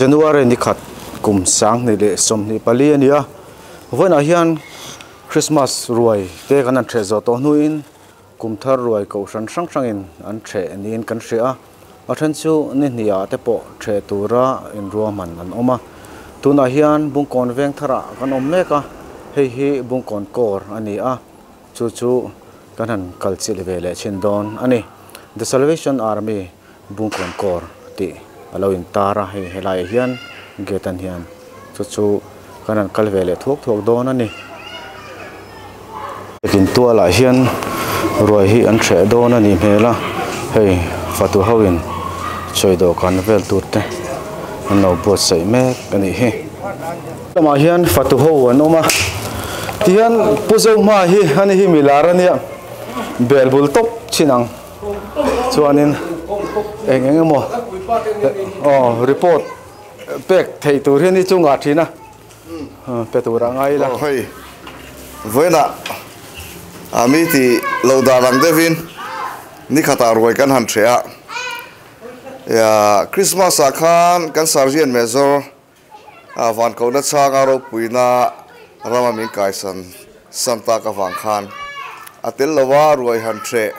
January ni khat kum 2024 a ni a, vawiinah hian Christmas ruai te kan han ṭheh zawh tawh hnuin kum thar ruai kohhran hrang hrangin an ṭheh niin kan hria a, a then chu ni hniah te pawh ṭheh tura inruahman an awm a, tunah hian Bungkawn veng tharah kan awm mek a, hei hi Bungkawn kawr a ni a, chu chu kan han kal chilh ve leh chhin dawn a ni. The Salvation Army. Bungkawn kawr tih a lo intar a, hei helaiah hian gate an hian chu chu kan han kal ve leh thuak thuak dawn a ni. Biakin tualah hian ruai hi an hreh dawn a nih hmel a, hei fatu ho in sawi dawhkan vel tur te an lo buatsaih mek a nih hi. Lamah hian fatu ho an awm a, tihian Pu Zohma hi ani hi milar a nia, bel bul tawp chin ang. Chuanin eng eng emaw aw report pek theih tur hian i chungah thin a pe tur a ngai ila. Aw hei vawiinah a mi ti lo dan ang deuhin ni khatah ruai kan han hreh a, Christmas ah khan kan Sergeant Major a van kohna chhanga ropuina rama min kaisan san tak avang khan a tel lova ruai han hreh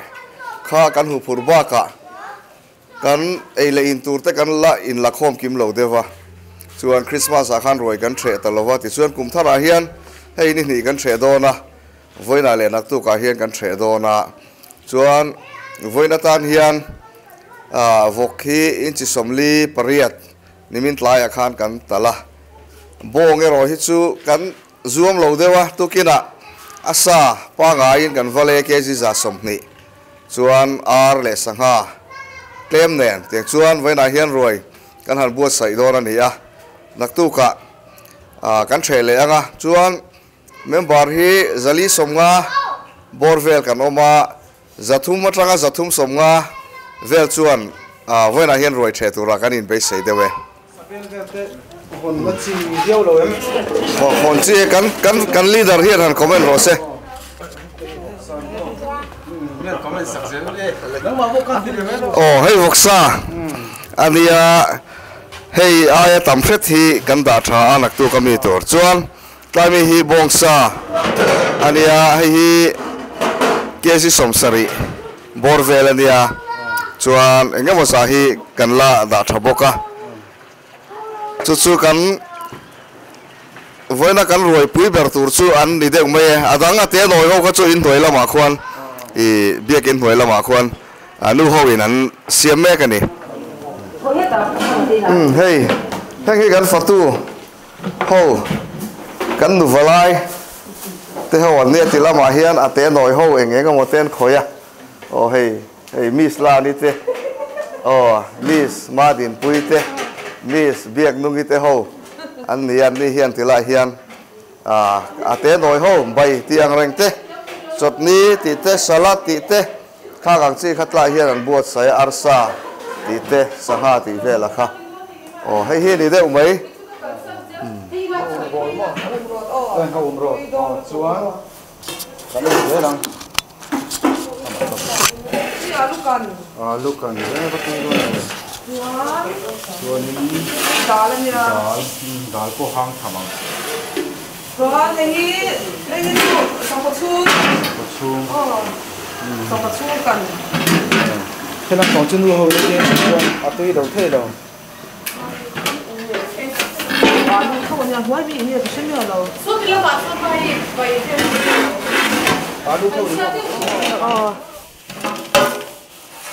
kha kan huh phur bakah kan ei leh in tur te kan la in la khawm kim lo deuh a, chuan Christmas ah khan ruai kan hreh ta lova tichuan kum tharah hian hei ni hnih kan hreh dawn a, vawiinah leh naktukah hian kan hreh dawn a, chuan vawiin atan hian vawk hi inchi 48 Nimin tlaiah khan kan tal a, bawng erawh hi chu kan zuam lo deuh a, tukinah a sa pangaiin kan va le kg 120 chuan ar leh sangha tlem nen tiang chuan vawiinah hian ruai kan han buatsaih dawn a ni a, naktukah kan hreh leh ang a, chuan member hi 450 bawr vel kan awm a. 300 atanga 350 vel chuan vawiinah hian ruai ṭheh tura kan inbeisei deuh e. Sabel vel te hawn na chi viau lo em? Hawn chi e, kan kan kan leader hian han comment rawh se. Aw hei vawksa a nia, hei aia tam hret hi kan dah tha a naktuk ami tur chuan. Tlai mi hi bawngsa a nia, hei hi kg 70 bawr vel a nia, chuan eng emaw zah hi kan la dah tha bawk a, chu chu kan vawiina kan ruaipui ber tur chu an ni deuh mai e, a dang a te nawi ho kha chu inhnuai lamah khuan ih biakin hnuai lamah khuan nu ho in an siam mek a ni. Umm hei heng hi kan fatu. Ho, kan nu valai te ho an nia ti lamah hian a te nawi ho eng eng emaw te an khawih a, aw hei hei Miss Lani te, aw Miss Madinpui te, Miss Biaknungi te ho an ni a, an ni hian ti lai hian a te nawi ho bai tih ang reng te, chawtni tih te, salad tih te, khang ang chi kha tlai hian an buatsaih a, arsa tih te, sangha tih vel a kha, aw hei hi a ni deuh mai.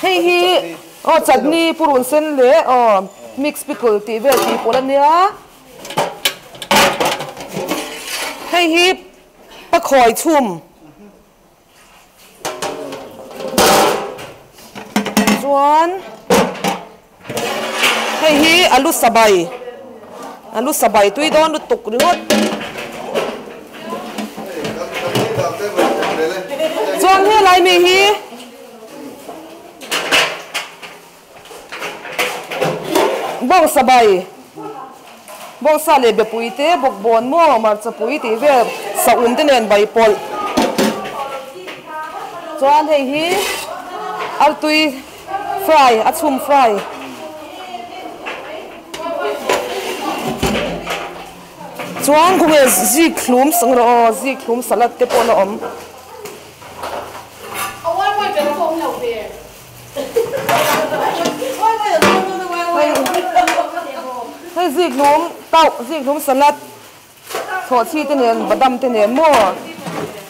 Hei hi aw chutney purun sen leh aw mix pickle tih vel tih pawlh a nia. Hei hi pakhawi chhum. Chuan hei hi alu sabai alu sabai tui dawn lutuk ringawt. Chuan helai mi hi bawng sabai bawngsa leh bepui te bawkbawn maw hmarcha pui tih vel saum te nen bai pawlh chuan hei hi artui fry a chhum fry. Chuan khawnge zik thlum sang rawh aw zik thlum salad te pawh la awm. Hei zik thlum tauh zik thlum salad chhawhchhi te nen badam te nen maw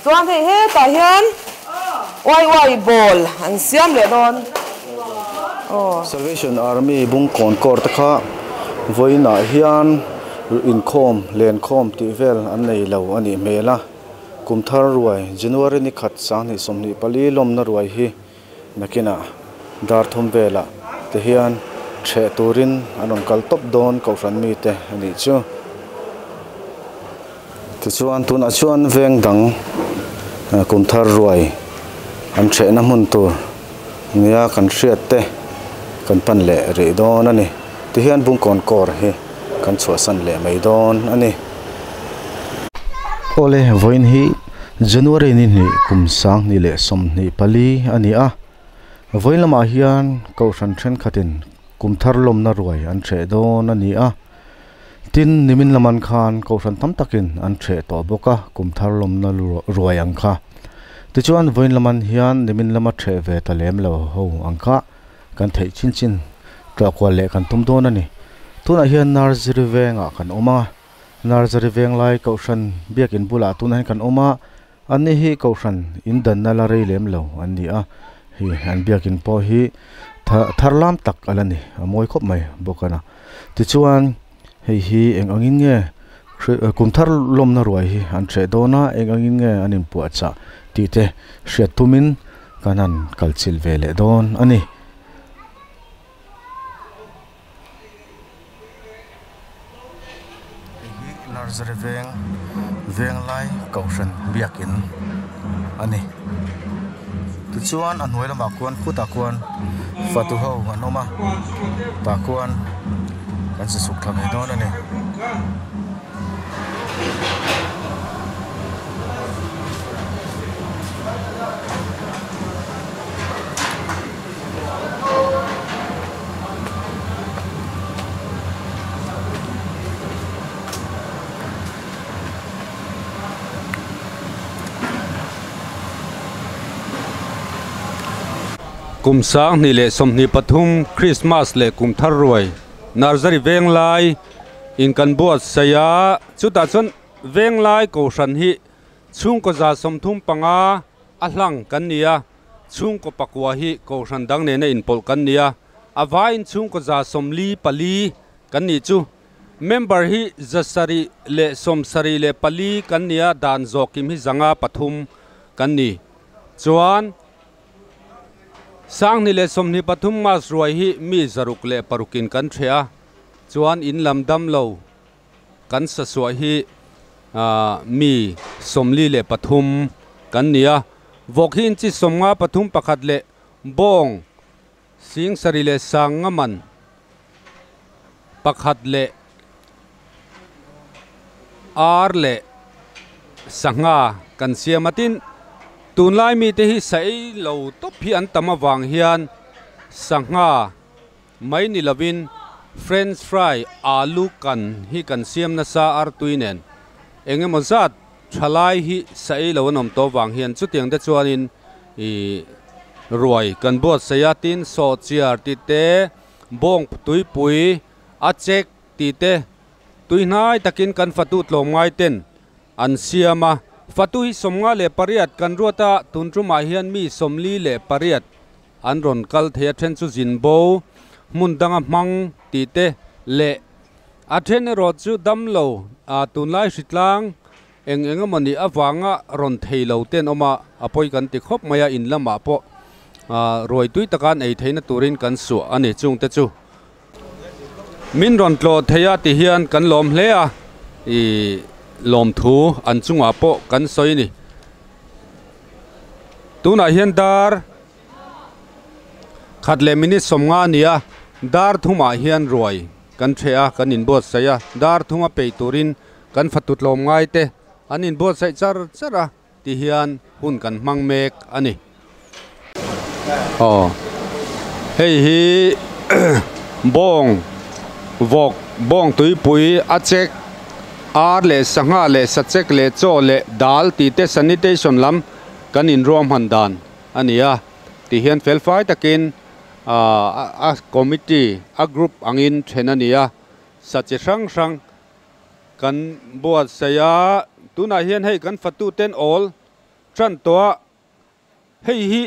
chuan hei hetah hian uai uai ball an siam leh dawn aw. Salvation Army bungkawn court te kha vawiinah hian inkhawm lenkhawm tih vel an nei lo a nih hmel a, kum thar ruai January ni khat 2024 lawmna ruai hi nakinah dar thum velah te hian ṭheh turin an rawn kal tawp dawn kohhran mite a nih chu. Tichuan tunah chuan veng dang kum thar ruai an ṭhehna hmun tur nia kan hriat te kan pan leh rih dawn a ni. Tihian Bungkawn kawr hi kan chhuahsan leh mai dawn a ni. Awle, vawiin hi January ni hnih kum 2024 a ni a. Vawiin lamah hian Kohhran thenkhatin kum thar lawmna ruai an ṭheh dawn a ni a. Tin, nimin laman khan Kohhran tam takin an ṭheh tawh bawk a, kum thar lawmna ruai ang kha. Tichuan, vawiin laman hian nimin lama ṭheh ve ta lem lo ho ang kha kan theih chin chin tlawhkual leh kan tum dawn a ni. Tunah hian Narziri vengah kan awm a, Narzari venglai Kohhran biakin bulah tunah hian kan awm a, Anni hi Kohhran in danna la rei lem lo an ni a, hei an biakin pawh hi thar lam tak a la ni, a mawi khawp mai bawk a na. Tichuan hei hi eng angin nge kum thar lawmna ruai hi an hreh dawn a, eng angin nge an inpuahchah tih te hriat tumin kan han kalchilh ve leh dawn a ni. Hei hi Nursery veng venglai kohhran biakin a ni tichuan a hnuai lamah khuan khutah khuan fatu ho an awm a tah khuan kan se chhuk thla ve dawn a ni. Kum 2023 Christmas leh kum thar ruai Nursery Venglai in kan buatsaih a, chutah chuan Venglai Kohhran hi chhungkaw 35 a hlang kan ni a. Chhungkaw pakua hi Kohhran dang nena inpawlh kan ni a, a vaiin chhungkaw 74 kan nih chu. Member hi 774 kan ni a, dan zawhkim hi 103 kan ni. Chuan 2023 Mas ruai hi mi 606 in kan ṭheh a, chuan in lam dam lo kan sasuah hi mi 43 kan ni a, vawk hi inchi 53 pakhat leh bawng 7,000 leh 500 man pakhat leh ar leh sangha kan siam a. Tin, tunlai mite hi sa ei lo tawp hi an tam avang hian sangha mai ni lovin French fry, alu kan hi kan siam nasa artui nen eng emaw zat thalai hi sa ei lo an awm tawh vang hian chutiang te chuanin ih ruai kan buatsaih a, tin sawhchiar tih te, bawng tuipui a chek tih te tuihnai takin kan fatu tlawmngai ten an siam a. Fatu hi 58 kan ruat a, tun tumah hian mi 48 An rawn kal thei a then chu zin bo, hmun danga hmang tih te leh a then erawh chu dam lo a tunlai hritlang eng eng emaw nih avanga rawn thei lo te an awm a, a pawi kan ti khawp mai a, in lamah pawh ruai tui taka an ei theihna turin kan suah a ni chungte chu. Min rawn tlawh thei a ti hian kan lawm hle a, ih lawmthu an chungah pawh kan sawi a ni. Tunah hian dar. Khat leh minute 50 a ni a, dar thumah hian ruai kan ṭheh a, kan inbuatsaih a, dar thuma peih turin kan fatu tlawm ngai te an inbuatsaih char char a ti hian hun kan hmang mek a ni. Aw, hei hi bawng vawk. Bawng tuipui a chek ar leh sangha leh sachek leh chaw leh dal tih te sanitation lam kan inruahman dan a ni a tihian felfai takin ahh a committee a group angin then a ni a sa chi hrang hrang kan buatsaih a tunah hian hei kan fatu ten awl tan tawh a. Hei hi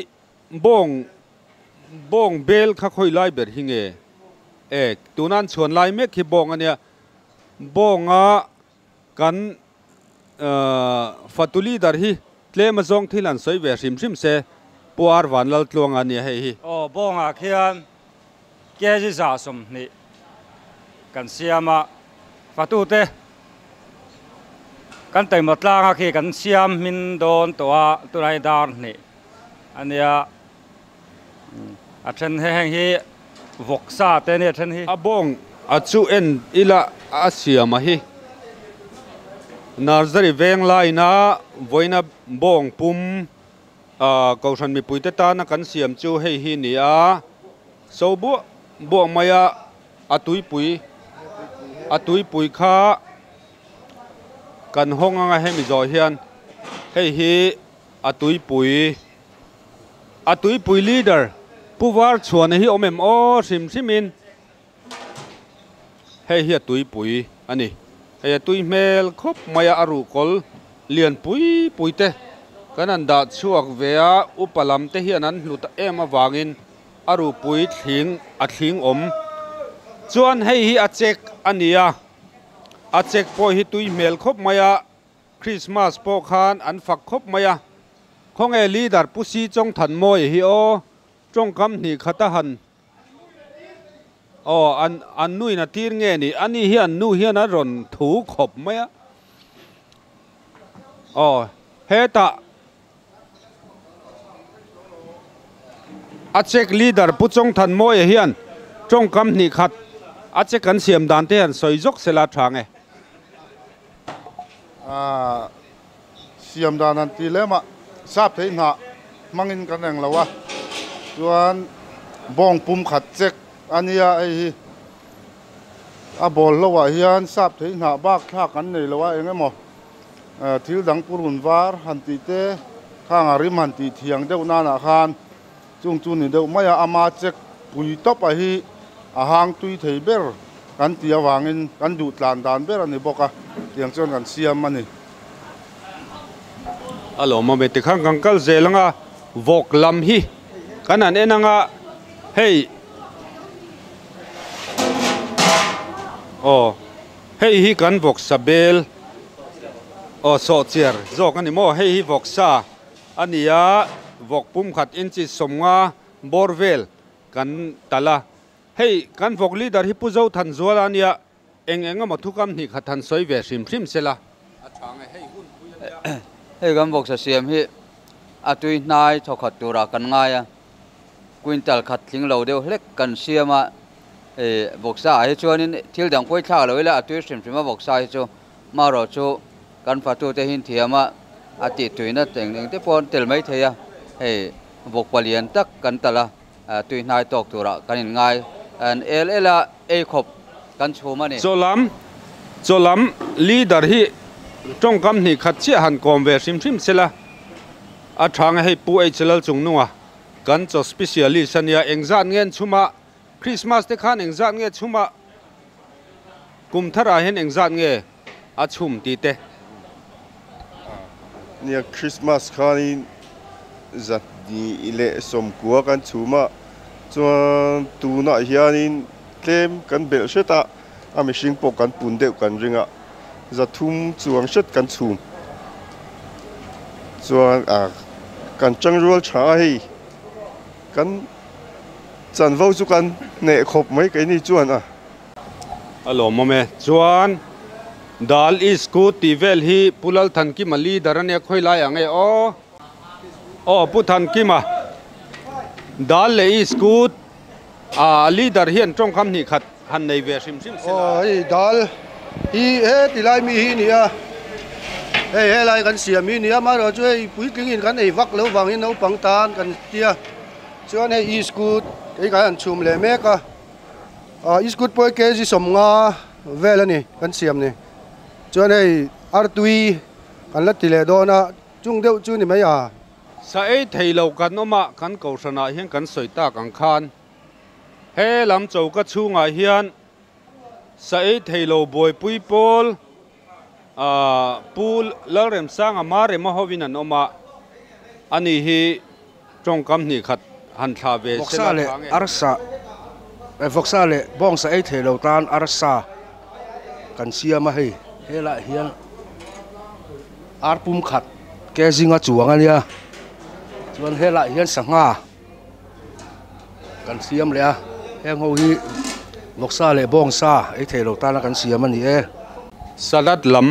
bawng bawng bel kha khawi lai ber hi nge? E, tuna an chhuan lai mek hi bawng a nia. Bawnga kan fatu leader hi tlem a zawng thil han sawi ve hrim hrim se, Pu Ar Vanlaltluanga a nia hei hi. Aw, bawngah khian kg 120 kan siam a, fatute Kan taima tlanga khi kan siam hmin dawn tawh a, tunah hi dar hnih a nia. A then he heng hi vawksa te a nia a then hi. A bawng a chu en ila a siam a hi. Nursery veng laina vawiina bawng pum Kohhran mipuite tana kan siam chu hei hi ni a, so buah buah maia a tuipui a tuipui kha kan hawng anga hemi zawh hian hei hi a tuipui a tuipui leader Pu Varchhuana hi awm em aw hrim hrim in hei hi a tuipui a ni hei a tui hmel khawp mai a a ruhkawl lian pui pui te kan han dah chhuak ve a upa lam te hian an hlut em avangin A rupui thling a thling awm chuan hei hi a chek a ni a, a chek pawh hi tui hmel khawp mai a, Christmas pawh khan an fak khawp mai a, khawnge leader Pu Si Chawng Than Mawi hi aw tawngkam hnih khat a han aw an an nuin a tir nge ni, ani hi an nu hian a rawn thu khawp mai a, aw hetah. A check leader Pu Chawngthanmawia hian tawngkam hnih khat a check an siam dan te hian sawi zawk sela tha nge. A siam dan an ti lem a, sap thei hnah hmangin kan eng lo a, chuan bawng pum khat check a nia hei hi a bawl hlo ah hian sap thei hnah bak thlak an nei lo a eng emaw. Thil dang purun var han tih te, khang a rim han tih thiang deuh nanah khan chung chu ni deuh mai a, ama check pui tawp a hi a hang tui thei ber kan tih avangin kan duh tlan dan ber a ni bawk a, tiang chuan kan siam a ni. A lawmawm e, tikhan kan kal zel anga vawk lam hi kan han en anga hei aw. Hei hi kan vawksa bel aw sawhchiar zawk a ni maw? Hei hi vawksa a ni a, vawk pum khat inchi 50 bawr vel kan talh a. Hei kan vawk leader hi Pu Zothanzuala a nia, eng eng emaw thukam hnih khat han sawi ve hrim hrim se la a tha nge hei hun pui a nia. Hei kan vawksa siam hi a tui hnai thawkhat turah kan ngai a. Quintal khat tling lo deuh hlek kan siam a, ih vawksa ah hi chuanin thil dang pawi thlak lo ila a tui hrim hrim a vawksa hi chu marawh chu kan fatu te hian thiam a, a tih tuina eng eng te pawh an tel mai thei a, hei vawk palian tak kan talh a, tui hnai tawk turah kan in ngai an el el a, ei khawp kan chhum a ni. Chawlam, Chawlam leader hi tawngkam hnih khat chiah han kawm ve hrim hrim sela a tha nge hei Pu H Lalchungnunga Kan chaw specialist a nia, engzat nge an chhum a, Christmas te khan engzat nge chhum a, kum tharah hian engzat nge a chhum tih te. Nia, Christmas khanin 290 kan chhum a, chuan tunah hianin tlem kan belh hret a, a mihring pawh kan pun deuh kan ring a, 300 chuang hret kan chhum. Chuan a kan tangrual tha a hei kan chanvo chu kan hneh khawp mai keini chuan a. A lawmawm e. Chuan Dal Iskut tih vel hi Pu Lalthankima leader a nia khawi lai ang e aw. Aw Pu Thankima Dal leh Iskut a leader hian tawngkam hnih khat han nei ve hrim hrim se la. Aw hei dal hi he ti lai mi hi nia hei helai kan siam hi nia amaherawh chu hei puitling in kan ei vak lo vangin naupang tan kan tia chuan hei iskut hei kan han chhum leh mek a ah iskut pawh hi kg 50. vel a ni kan siam ni. Chuan hei artui kan la ti leh dawn a, chung deuh chu ni mai a. Sa ei thei lo kan awm a, kan kohhranah hian kan sawi tak ang khan he lam choka chhungah hian sa ei thei lo buaipui pawl Pu Lalremsanga Marema hovin an awm a, ani hi tawngkam hnih khat han thlah ve se la tha nge. Arsa vawksa leh bawngsa ei thei lo tan arsa kan siam a hei. Helaiah hian ar pum khat ke zinga chuang a nia, chuan helaiah hian sangha kan siam leh a, heng ho hi vawksa leh bawngsa ei thei lo tana kan siam a ni e. Salad lam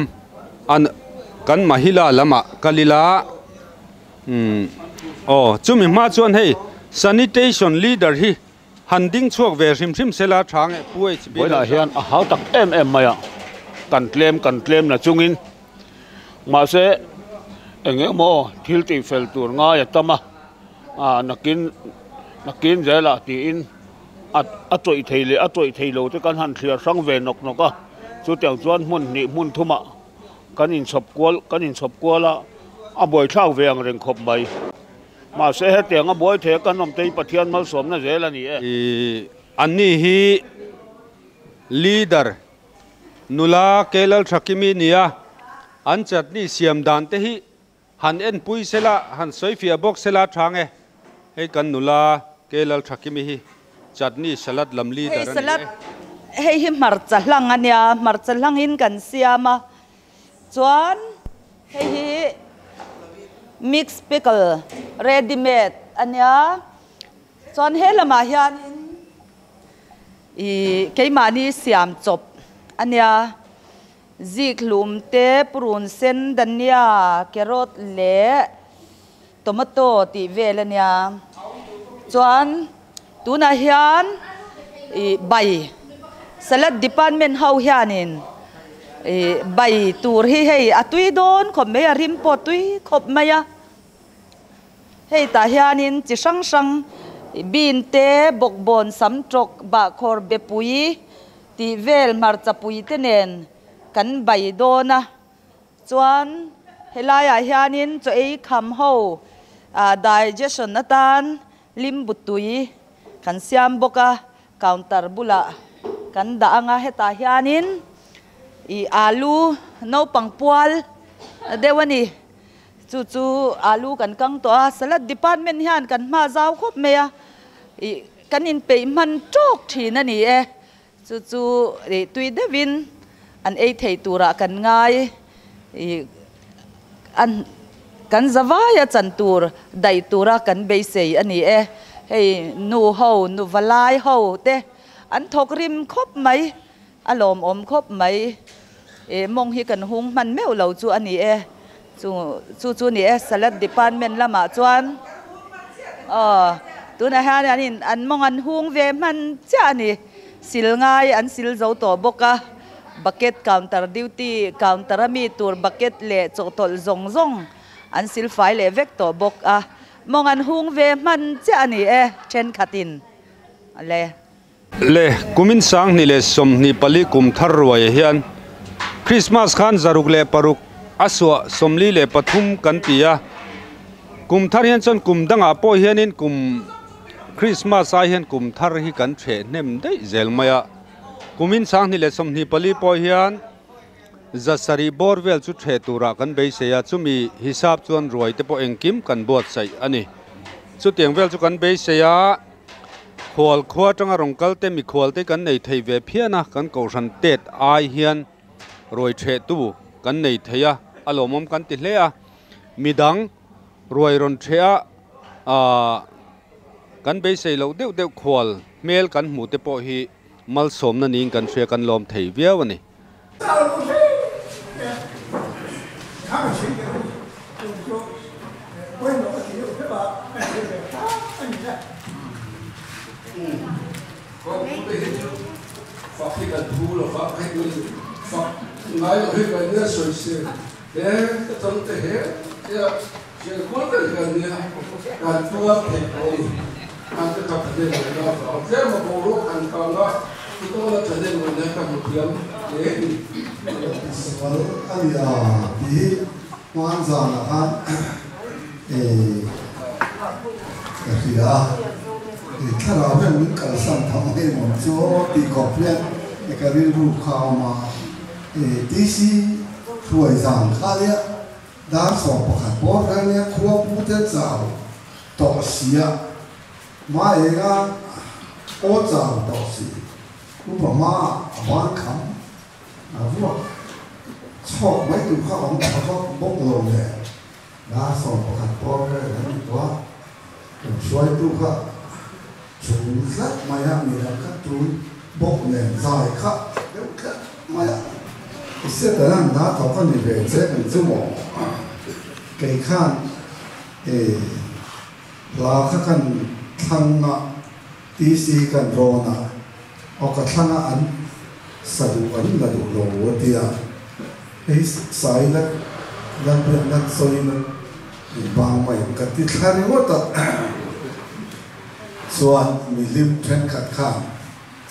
an kan mahila lamah kal ila umm aw chumi hma chuan hei sanitation leader hi han ding chhuak ve hrim hrim sela tha nge Pu HB Vawiinah hian a hau tak em em mai a, kan tlem kan tlem na chungin mahse eng emaw thil tihfel tur ngai a tam a. Ah nakin nakin zelah tiin a a chawih thei leh a chawih thei lo te kan han thliar hrang ve nawk nawk a, chutiang chuan hmun hnih hmun thumah kan inchhawp kual kan inchhawp kual a, a buaithlak ve ang reng khawp mai. Mahse hetiang a buai thei a kan awm te hi Pathian malsawmna zel a ni e. Ih anni hi leader nula Kelal Thakimi nia an chutney siam dan te hi Han en pui sela, han sawi fiah bawk sela tha nge. Hei kan nula Kelal Thakimi hi chutney salad lam leader a ni e. Hei hi hmarcha hlang a nia, hmarcha hlangin kan siam a, chuan hei hi mix pickle ready made a nia, chuan he lamah hianin ih keimahni siam chawp a nia. Zik hlum te, purun sen, dania, carrot leh tomato tih vel a nia. Chuan tunah hian ih bai salad department ho hianin ih bai tur hi hei a tui dawn khawp mai a, rim pawh tui khawp mai a. Hei tah hianin chi hrang hrang bean te, bawkbawn, samtawk, bahkhawr, bepui Tih vel hmarcha pui te nen kan bai dawn a, chuan helaiah hianin chaw ei kham ho digestion atan limbu tui kan siam bawk a, counter bulah kan dah ang a, hetah hianin ih alu naupang pual deuh a ni, chu chu alu kan kang tawh a, salad department hian kan hma zau khawp mai a, ih. Kan inpeih hman tawk thin a ni e. Chu chu ih tui deuhin an ei thei turah kan ngai ih an kan zavaia chan tur daih tura kan beisei a ni e. Hei nu ho nu valai ho te an thawk rim khawp mai a lawmawm khawp mai ih mawng hi kan hung hman meuh lo chu a ni e. Chu chu chu ni e salad department lamah chuan aw tunah hian an in an mawng an hung ve hman chiah a ni sil ngai an sil zo tawh bawk a bucket counter duty counter a mi tur bucket leh chawhtawlh zawng zawng an sil fai leh vek tawh bawk a mawng an hung ve hman chiah a ni e thenkhatin le. Le kumin 2024 kum thar ruaiah hian Christmas khan 106 a suah 43 kan ti a, kum thar hian chuan kum dangah pawh hianin kum Christmas ai hian kum thar hi kan ṭheh hnem daih zel mai a, kumin 2024 pawh hian 700 bawr vel chu ṭheh turah kan beisei a, chumi hisap chuan ruai te pawh engkim kan buatsaih a ni. Chutiang vel chu kan beisei a. Khual khua atanga rawn kal te mikhual te kan nei thei ve phian a, kan kohhran tet ai hian ruai thehtu kan nei thei a, a lawmawm kan ti hle a, midang ruai rawn theh a aah kan beisei loh deuh deuh khual hmel kan hmuh te pawh hi malsawmna niin kan hria kan lawm thei viau a ni. Sual a ni a tih hi hman zanah khan ka hria a, thlarau hian min kalsan tham a engawm chu aw tih kawp hian ka rilru kha a awm a, TC hruai zan kha nia dar 11 bawr vel nia khua pu te chau tawh sia hma enga aw chau tawh si upa hmaah a ban kham A vuak chhawk mai tur kha awm tha vak bawk lo le. Dar 11 pawr vel an ni tawh a, kan hruaitu kha chul tlat mai a, midang kha tul bawk nen zai kha deuh tlat mai a. I Satan an dah tawh ka ni ve che kan chu maw? Kei khan e hla kha kan thlang a, TC kan rawn a. Aw ka thlanga an sa duh an la duh lo a ti a, hei sai la Lalbiak nan sawi la in bang mai ang ka ti thla ringawt a, chuan mihlim thenkhat khan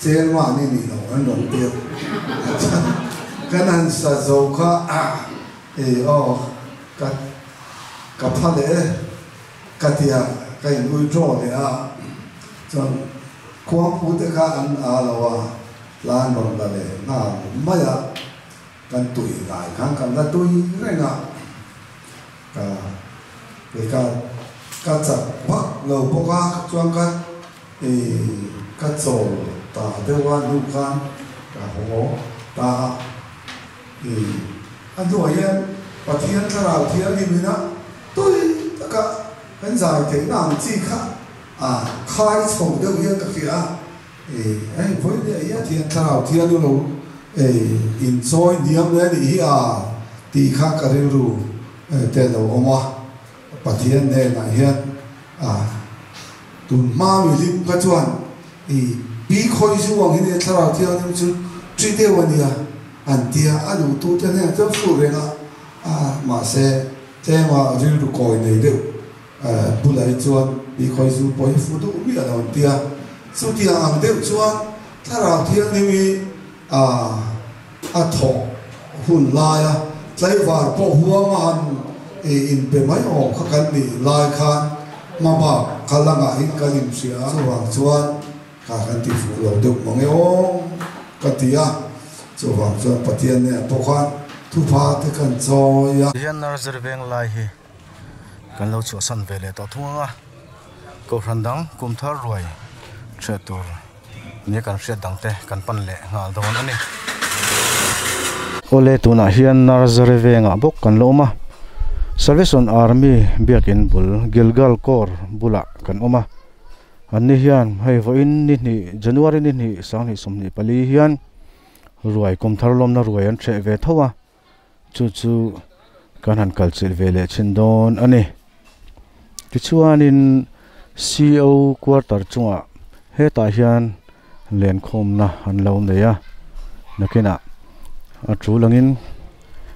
chairman i nih loh an rawn ti a, chuan kan han sa zo kha ei aw ka ka pha leh e ka ti a, ka in ui draw leh a, chuan Khuangpu te kha an a lo a, tlan rawn la leh nghal mai a, kan tui lai khan kan la tui reng a, ka kei ka ka chak vak lo bawk a, chuan ka ih ka chawl ta deuh a hnu khan ka haw ta a, ih a hnuah hian Pathian thlarau thianghlim ina tui taka kan zai theihna ang chi kha A khai chho deuh hian ka hria a, e hei vawi leh hian thian thlarau thian u lo e inchawi hniam leh anih hi a tih kha ka rilru te lo awm a, Pathian hnenah hian a tun hma mi hlim kha chuan i pi khawi zu ang hi nia thlarau thianghlim chu ṭi deuh a nia an tia a duhtute hnenah chuan fuh reng a, mahse tlema rilru kawi nei deuh Bulah hi chuan mi khawi zu pawh hi fu duh miah lo an ti a, chutiang ang deuh chuan thlarau thianghlim hi a thawh hun laia tlaivar pawh huama han inpe mai awm kha kan nih lai khan hma bak kha la ngahin kan inhria a, chuvang chuan kha kan ti fuh lo deuh mang e aw ka ti a, chuvang chuan Pathian nen pawh khan thupha te kan chawi a. Tihian nursery veng lai hi kan lo chhuahsan ve leh tawh thung ang a, kohhran dang kum thar ruai hriat tur nia kan hriat dang te kan pan leh nghal dawn a ni. Awle tunah hian Narzare vengah bawk kan la awm a, Salvation Army biakin bul Gilgal Corps bulah kan awm a, an ni hian hei vawiin ni hnih January ni hnih 2024 hian ruai kum thar lawmna ruai an hreh ve tho a. Chu chu kan han kal chilh ve leh thin dawn a ni. Tichuanin CO quarter chungah hetah hian lenkhawmna an lo nei a, nakinah a tul angin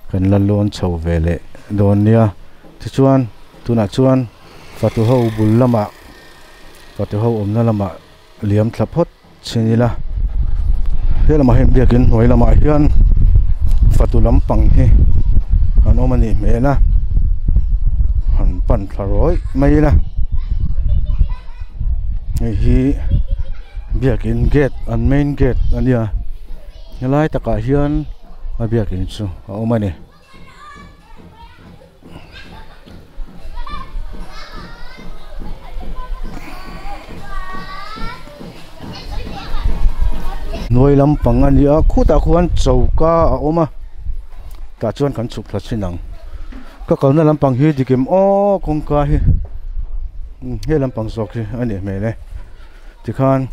kan la lawn chho ve leh dawn nia. Tichuan tunah chuan fatu ho bul lamah fatu ho awmna lamah liam thla phawt chhin ila he lamah hian biakin hnuai lamah hian fatu lampang hi an awm a nih hmel a han pan thla rawih mai ila hei hi biakin gate an main gate a nia helai takah hian a biakin chu a awm a ni. Hnuai lampang a ni a khutah khuan choka a awm a tah chuan kan chhuk thla thin ang ka kalna lampang hi dikim aw kawngka hi he lampang zawk hi a nih hmel e tikhan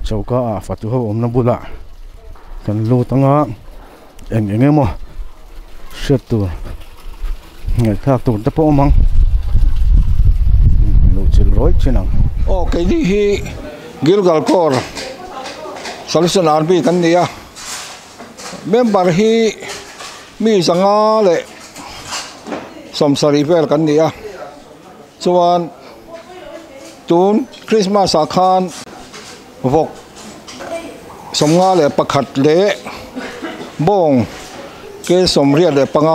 choka ah fatu ho awmna bulah kan lut anga. Eng eng emaw hriat tur ngaihthlak tur te pawh awm ang luh chilh rawih thin ang. Aw keini hi Gilgal Corps Salvation Army kan ni a, member hi mi zanga leh 70 vel kan ni a, chuan tun Christmas ah khan vawk 51 leh. Bawng ke 85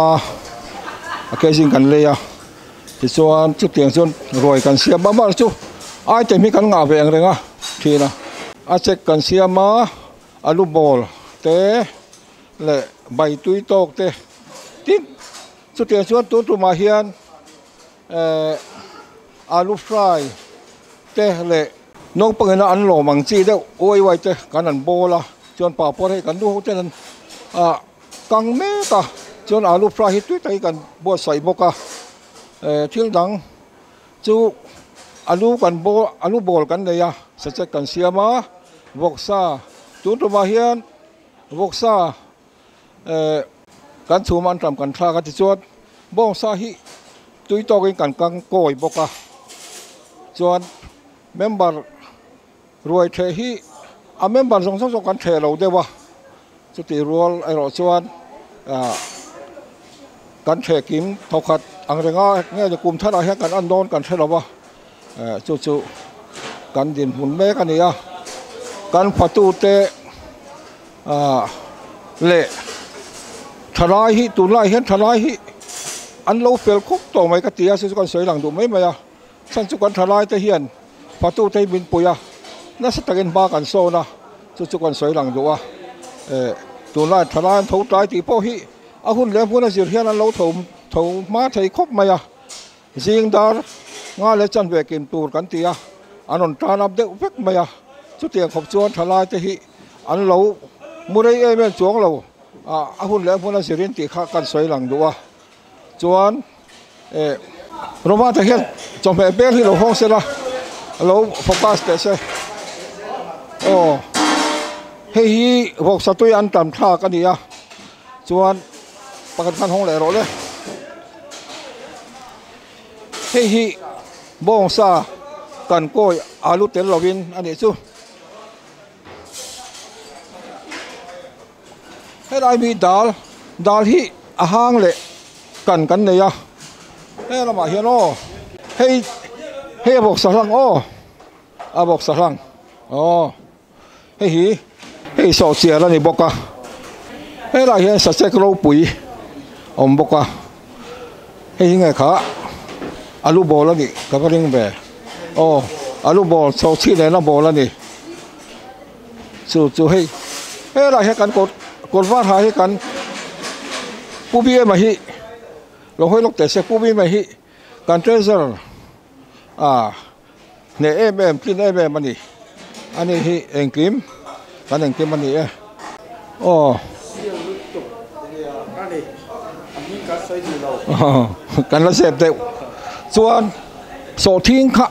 a ke zing kan lei a tichuan chutiang chuan ruai kan siam a mar chu item hi kan ngah ve ang reng a thin a a chek kan siam a alu ball te leh bai tui tawk te tin chutiang chuan tun tumah hian eh alu fry te leh naupangina an lawm ang chi deuh uai uai te kan an bawl a chuan papawr hei kan nu ho ten an ah kang mek a chuan alu fry hi tui takin kan buatsaih bawk a eh thil dang chu alu kan bawl alu bawl kan nei a sachek kan siam a vawksa tun tumah hian vawksa eh kan chhum an tam kan thlak a tichuan bawngsa hi tui tawkin kan kang kawi bawk a chuan member ruai theh hi a member zawng zawng zawng kan theh lo deuh a chuti rual erawh chuan ah kan theh kim thawkhat ang renga nge ni kum tharah hian kan an dawn kan hre lo va eh chu chu kan dinhmun mek a ni a kan fatute ah leh thalai hi tunlai hian thalai hi an lo fel khawp tawh mai ka ti a chu chu kan sawi lang duh mai mai a chhan chu kan thalai te hian fatute hi min pui a nasa takin hma kan sawn a chu chu kan sawi lang duh a eh tunlai thalai an tho tlai tih pawh hi a hun leh hmun a zir hian an lo tho tho hma thei khawp mai a zing dar nga leh chanve kim tur kan ti a an rawn tan up deuh vek mai a chutiang khawp chuan thalai te hi an lo mu rei em em chuang lo ah a hun leh hmun a zirin tih kha kan sawi lang duh a chuan eh Roma te hian chawhmeh bel hi lo hawng se la lo focus teh se aw hei hi vawksa tui an tam thlak a ni a chuan pakhat khan hawng leh rawh le hei hi bawngsa kan kawi alu tel lovin a nih chu. Helai mi dal dal hi a hang leh kan kan nei a he lamah hian aw hei hei a bawksa hlang aw a bawksa hlang aw hei hi hei sawhchiar a ni bawk a helaiah hian sachek ropui a awm bawk a hei hi nge kha alu bawl a nih ka va ring ve aw alu bawl chhawhchhi nena bawl a ni. Chu chu hei helai hian kan kawt kawt var ha hi kan Pu BM-a hi lo hawi lawk teh se Pu BM-a hi kan treasurer ah hneh em em tlin em em a ni ani hi engkim kan engkim a ni e aw kan la zep deuh chuan sawhthing kha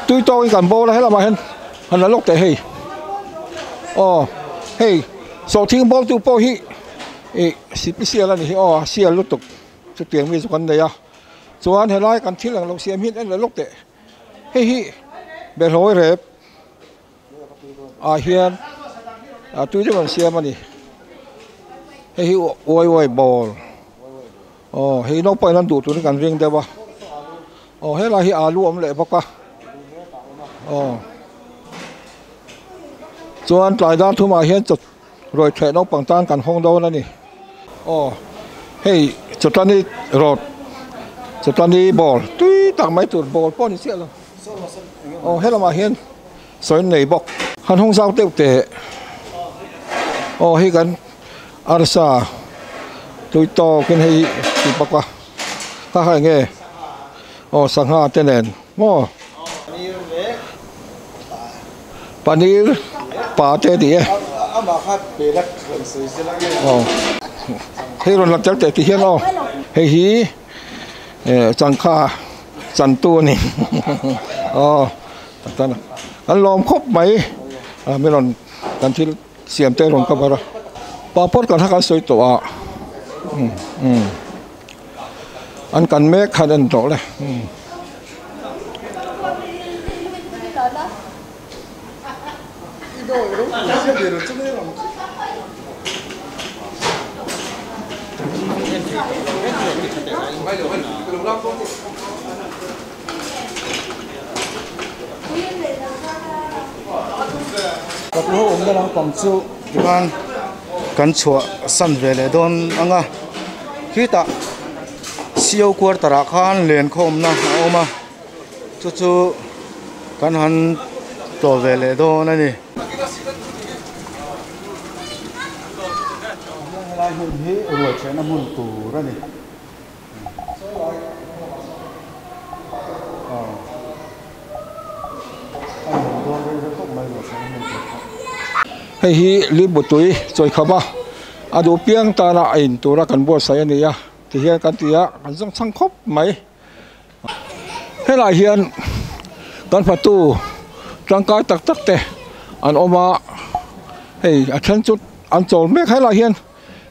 tui tawkin kan bawr a helamah hian. Han la lawk teh hei aw hei sawhthing bawltu pawh hi ih sipisial a ni hi aw a sial lutuk chutiang mi chu kan nei a chuan helai kan thil ang lo siam hian en la lawk teh hei hi behlawi rep ah hian ah tui deuh an siam a ni hei hi uai uai bawl aw hei naupangin an duh turin kan ring deuh a. Aw helai hi alu awm leh bawk a aw chuan tlai dar thumah hian chaw ruai theh naupang tan kan hawng dawn a ni aw hei chawtani rawt chawtani ball tui tak mai tur ball pawh a ni chiah lo aw helamah hian sawi nei bawk han hawng zau deuh teh aw hei kan arsa tui tawkin hei ti bawk a. Kha kha enge aw sangha te nen maw paneer pa te tih e aw hei rawn la tel teh tih hian aw hei hi eh changkha chantu a ni aw an lawm khawp mai a mi rawn kan thil. Siam te rawn cover a papawr kan hak an sawi tawh a um um an kan mek khan en tawh le um. Ka pu ho awmna lampang chu tikhan kan chhuah san ve leh dawn ang a khitah co quarter ah khan lenkhawmna a awm a chu chu kan han tlawh ve leh dawn a ni. Helai hmun hi ruai chhehna hmun tur a ni. Hei hi limbu tui chawi kham a a duh piang tana a in tura kan buatsaih a ni a tihian kan ti a kan zawng chhang khawp mai. Helaiah hian kan fatu tangkai tak tak te an awm a hei a then chu an chawl mek helaiah hian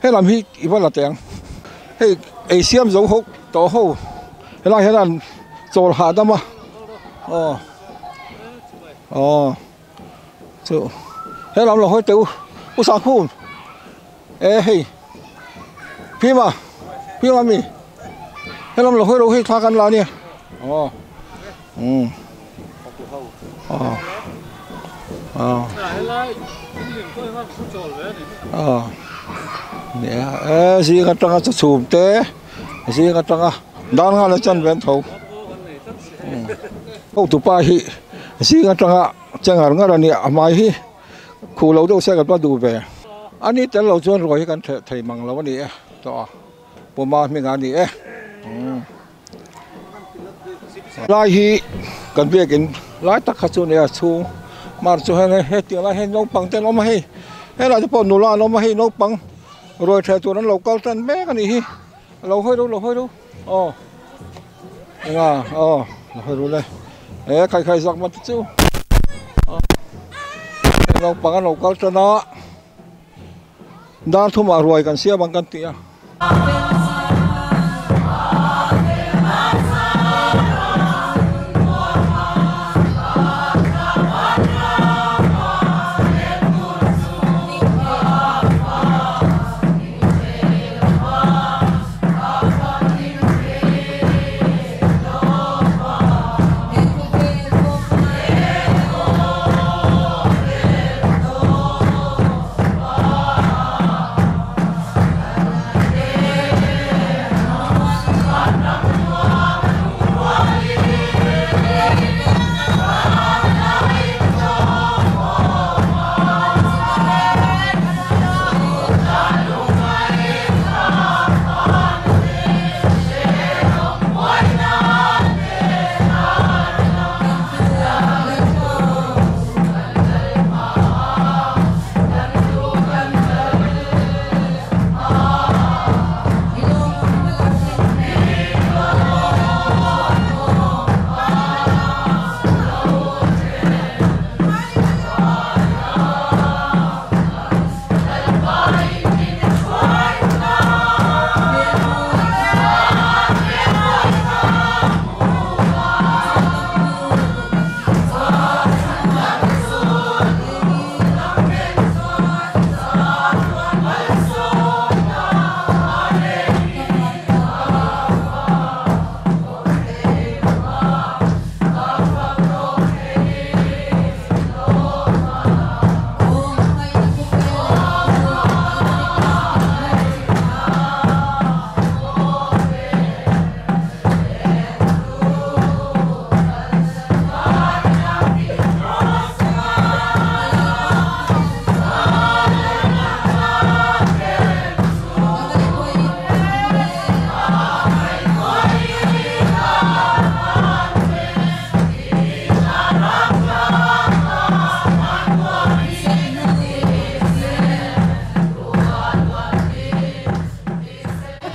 helam hi i va la teh ang hei ei siam zo ho tawh ho helaiah hian an chawl hahdam a aw aw chu helam lo hawi teh u u Sangkhum e hei Phima Phima mi helam lo hawi ro hei thla kan la ania aw umm aw aw aw nia e zing atanga chaw chhum te zing atanga dar nghal a chan ve an tho hotupa hi zing atanga che ngar ngar a nia a hmai hi khuh lo deuh se kan va duh ve a ni tel lo chuan ruai hi kan theh thei mang lo a ni e tawh a puma hming a ni e lai hi kan biakin lai tak kha chu a ni a chhung mar chu hei hetiang lai hian naupang te an awm a hei helai te pawh nula an awm a hei naupang ruai theh tur an lo kal tan mek a nih hi lo hawi ro lo hawi ro aw enga aw lo hawi ro le he khai khai zak mat te chu naupang an lo kal tan a. Dar thumah ruai kan siam ang kan ti a.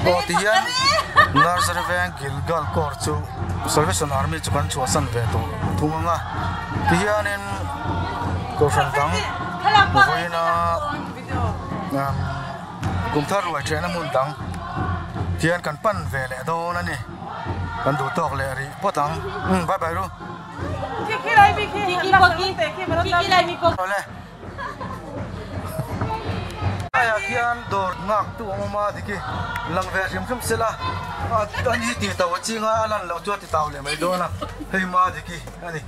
Aw ti hian nursery veng Gilgal court chu Salvation Army chu kan chhuahsan ve tawh thung ang a ti hianin kohhran dang vawiina kum thar ruai thehna hmun dang hian kan pan ve leh dawn a ni kan duh tawk leh rih phawt ang umm bye bye ru. Helaiah khian dawr nghak tu a awm a diki lang ve hrim hrim sela a ni tih tauh a chinga a lan loh chu a ti tau leh mai dawn a hei ma diki a ni.